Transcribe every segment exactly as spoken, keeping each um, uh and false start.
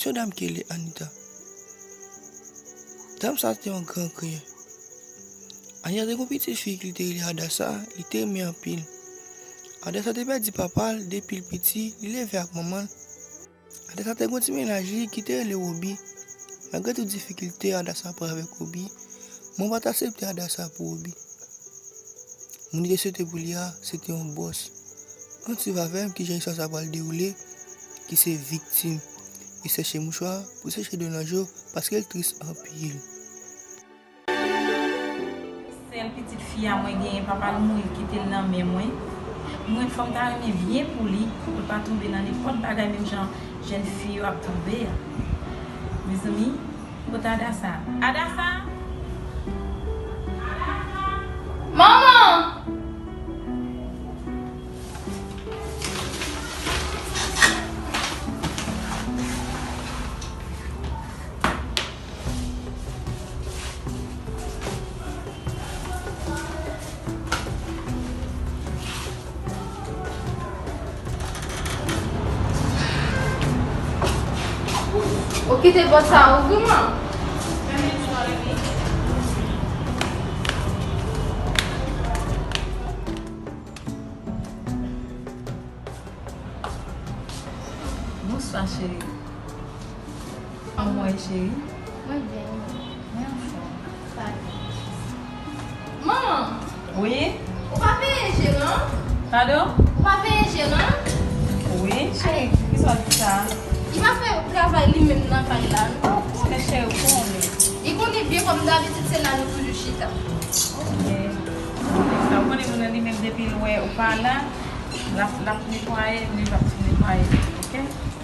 Se yon dam ki rele Anita. Dam sa te yon gran kriyen. Anita te gen yon pitit fi ki te rele Adasa, li te renmen anpil. Adasa te pèdi papa l depi l piti, li leve ak manman l. Adasa te gen yon ti mennaj li ki te rele Wobi. Malgre tout difikilte Adasa pran avèk Wobi, manman pa t aksepte Adasa pou Wobi. Moun li te swete pou li a, se te yon bòs. Ann swiv avè m kijan istwa sa pral dewoule, ki se viktim. Li chèche mouchwa pou seche dlo nan je w, paske l tris anpil. Sèl pitit fi a mwen genyen, papa l mouri, kite l nan men mwen. Mwen, fò m ta renmen byen pou li, pou l pa tonbe nan nenpòt bagay, menm jan jèn fi yo ap tonbe a. Mezanmi, kote Adasa? Adasa! Manman! Ou kite pòt sa a ouvri, man? Bonswa, cheri. Kòman w ye, cheri? Mwen byen, e ou? Mwen anfòm. Sa byen. Manman! Wi? Ou pa peye je non? Padon? Ou pa peye je non? Wi, cheri, poukisa w di sa? Li pa fè travay li menm nan kay la, non? Ou konnen, cheri, ou konnen. Li konnen byen, kòm dabitid, se la nou toujou chita. Ok. Ou konnen sa, ou konnen moun nan li menm depi l wè ou pa la, l ap, l ap netwaye, li p ap fin netwaye, ok?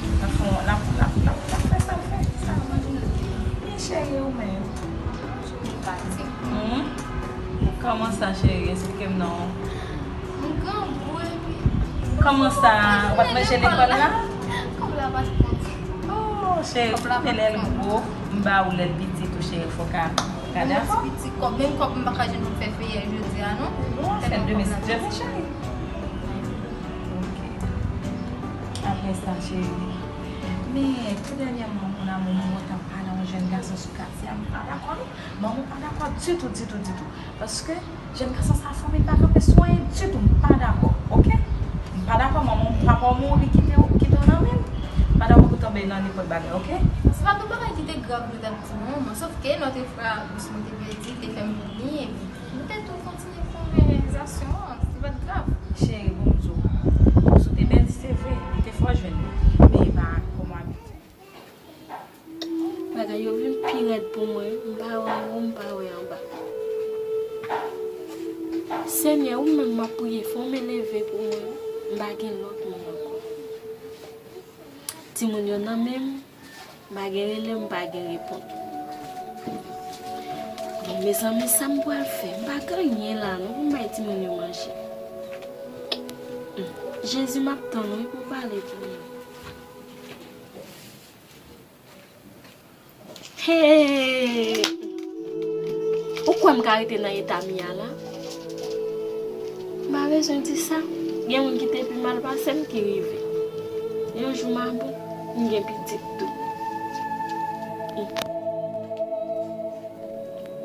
L ap fè, l ap, l ap, l ap, l ap fè sa l fè, sa. Byen, cheri, ou menm? Hmm? Kòman sa, cheri? Esplike m non. M grangou epi. Kòman sa? Ou pa t manje lekòl la? Kòb la pa t konte. Oh, cheri, kounye lè l gwo, m ba ou lè l piti tou, cheri, fò ka, ka dakò. Menm ti piti kòb, menm kòb m pa ka jwenn pou m fè peye jodi a, non. Bon, fè demen, demen, cheri. Ok. Apre sa, cheri. Men, tou dènyèman, mon amour, mwen wè w t ap pale a yon jèn gason sou katye a, m pa dakò, non. Manman pa dakò ditou, ditou, ditou. Paske jèn gason sa a, fanmi l pa kanpe sou anyen ditou, m pa dakò, ok? M pa dakò, manman w, papa w mouri, kite w, kite w nan men l. M pa dakò pou tonbe nan nenpòt bagay, ok? Se pa tout bagay ki te grav nou t ap di non, manman. Sòf ke lòt fwa, bous mwen te pèdi, te fè m vomi, epi nou te tou kontinye konvèsasyon an, se pa t grav. Cheri, bon, m di w, bous ou te pèdi, se vre, li te fò jwenn li, men e pa kòm abitye. Bagay yo vin pi rèd pou mwen, m pa wè anwo, m pa wè anba. Senyè, ou menm m ap priye, fè w men leve pou mwen, m pa gen lòt moun ankò. Timoun yo nan men m, m pa gen rele, m pa gen reponn. Bon, mezanmi, sa m pral fè? M pa gen anyen la non pou m bay timoun yo manje. Hmm, Jezi, m ap tann ou wi pou w pale pou mwen. Hey! Ou kwè m ka rete nan eta m ye a la? M pa bezwen di sa. Gen moun ki te pi mal pase m ki rive. Yon jou m a bon, m gen pitit tou.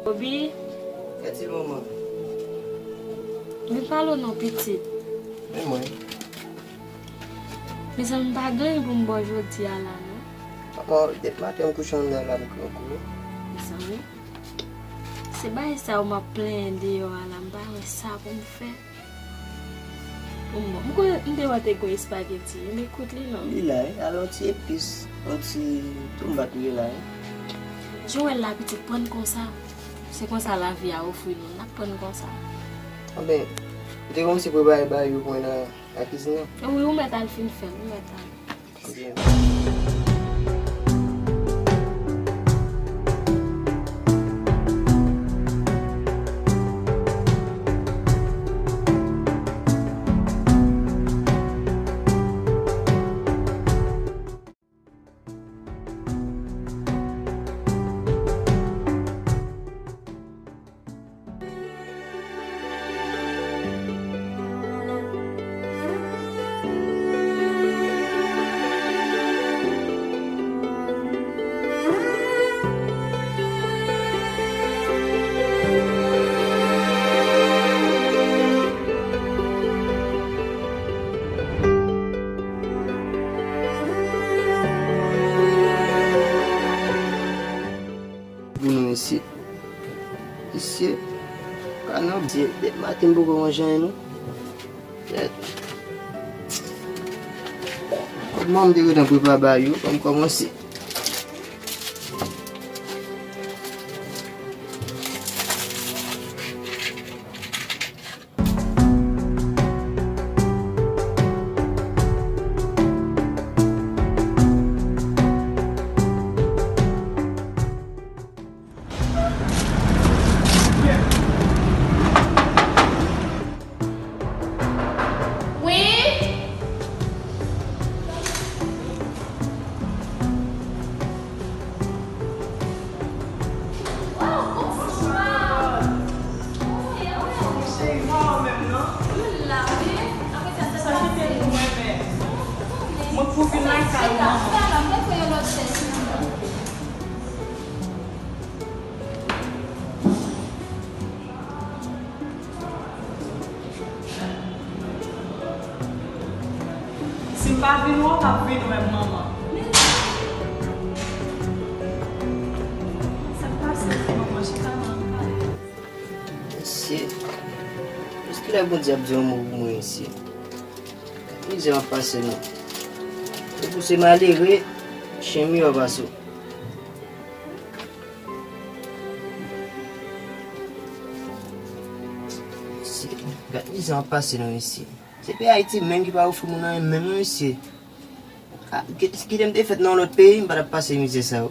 Obi. Gade manman. Vin pale w non, pitit. Men mwen. Mezanmi, m pa gen anyen pou m ba w jodi a la non. Papa, depi maten m kouche anndan la, m grangou wi. Mezanmi, se bagay sa yo m ap plenyen deyò a la, m pa wè sa pou m fè. Pou m bon, m kwè m te wè te gen espageti, men kout li non. Li la wi, al yon ti epis, yon ti tonmat li la wi. Jan w wè l la pitit, pran l konsa. Se konsa lavi a ofri nou, n ap pran l konsa. Anben, ou te kòmanse prepare bagay yo pou mwen nan nan kizin nan? Wi, ou mèt al fin fè l, ou mèt al. Ok. Mesye, ka nan byen, depi maten m poko manje anyen non. Kèt. Kòman m te gentan prepare bagay yo, fò m kòmanse. Wi? Oh, bonswa. Cheri, pa ou menm non? Mwen la, wi. Apre sa, sa ki te pou mwen, men mwen pou vin lakay ou, manman. Mwen pran yon lòt chèz. Si m pa vin wè w, w ap vin wè m, manman. Sa k pase, manman? Chita la, ann pale. Mesye, jiskilè Bondye ap di yon mo pou mwen, mesye? Mizè w ap pase, non. Se pou se malere, chen miyò pase w. Mesye, gad mizè w ap pase non, mesye. Se peyi Ayiti menm ki pa ofri moun anyen menm non, mesye. A, ki, kite m te fèt nan yon lòt peyi, m pa t ap pase mizè sa yo.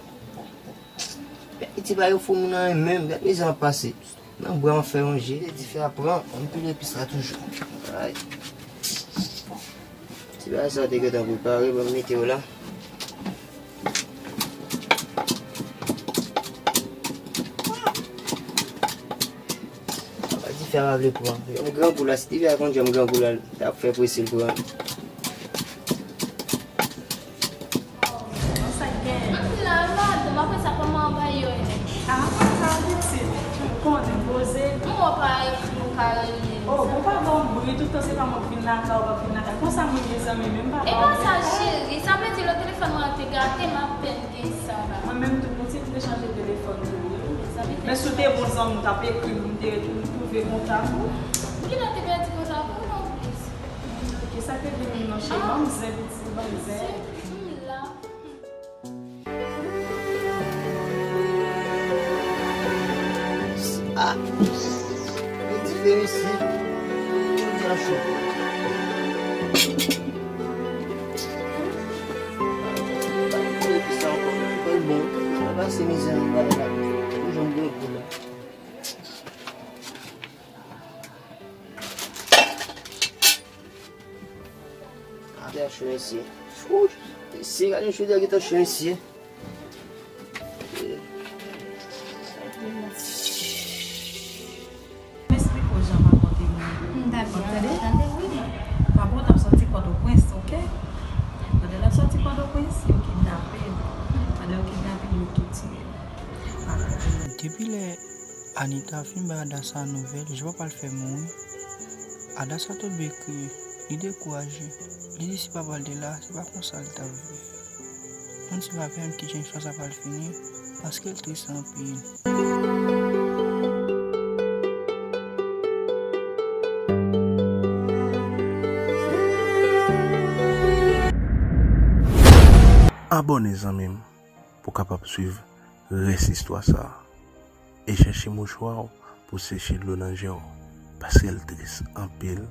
Peyi Ayiti pa ofri moun anyen menm, gad mizè w ap pase. Nan bwa m ap fè yon je, dife a pran, m pile epis la toujou. Ay. Ti bagay sa te gentan prepare, ban m mete yo la. Papa dife a pa vle pran. Yon grangou la, si dife a konn jan grangou la, l ap fè prese l pran. M la, madanm, apre sa, kòman bagay yo ye? Ah, pa sa, pitit. Ou konnen, poze. M wè w pa ekri, ou pa rele. Oh, bon, pa ban m bri, tout tan se pa mwen k vin lakay, ou pa vin lakay. Konsa moun gen zanmi menm, pa ban m bri. E pa sa, cheri, sa vle di lè telefòn mwen an te gate, m apèn gen sa la. Mwen menm tou, pitit, m te chanje telefòn tou, wi. Men si w te bon zanmi, w t ap ekri m, m te tou twouve kontak ou. Kilè w te pèdi kontak ou non plis? Ok, sa te vin non, cheri, ban m zen, pitit, ban m zen. M la. Ah! Gen dife isi. Tout jan cho. Epi sa ankò, pa bon. Sa pase mizè nan bagay la. Tout jan de kou la. Gade cho mesye. Wouy, mesye, gade yon cho dèyè ki t ap cho mesye. M esplike w jan papa w te mouri. M ta byen tande, tande, wi. Papa w t ap sòti Pòtoprens, oke? Pandan l ap sòti Pòtoprens, yo kidnape l. Pandan yo kidnape l, yo tou tiye l. Depi lè Anita fin bay Adasa nouvèl, jan papa l fè mouri, Adasa tonbe kriye, li dekouraje. Li di si papa l te la, se pa konsa l t ap viv. Moun se pa pè m ki jan istwa sa pral fini, paske l tris anpil. Abòne, zanmi m, pou w kapab swiv rès istwa sa a. E chèche mouchwa w pou seche dlo nan je w, paske l tris anpil.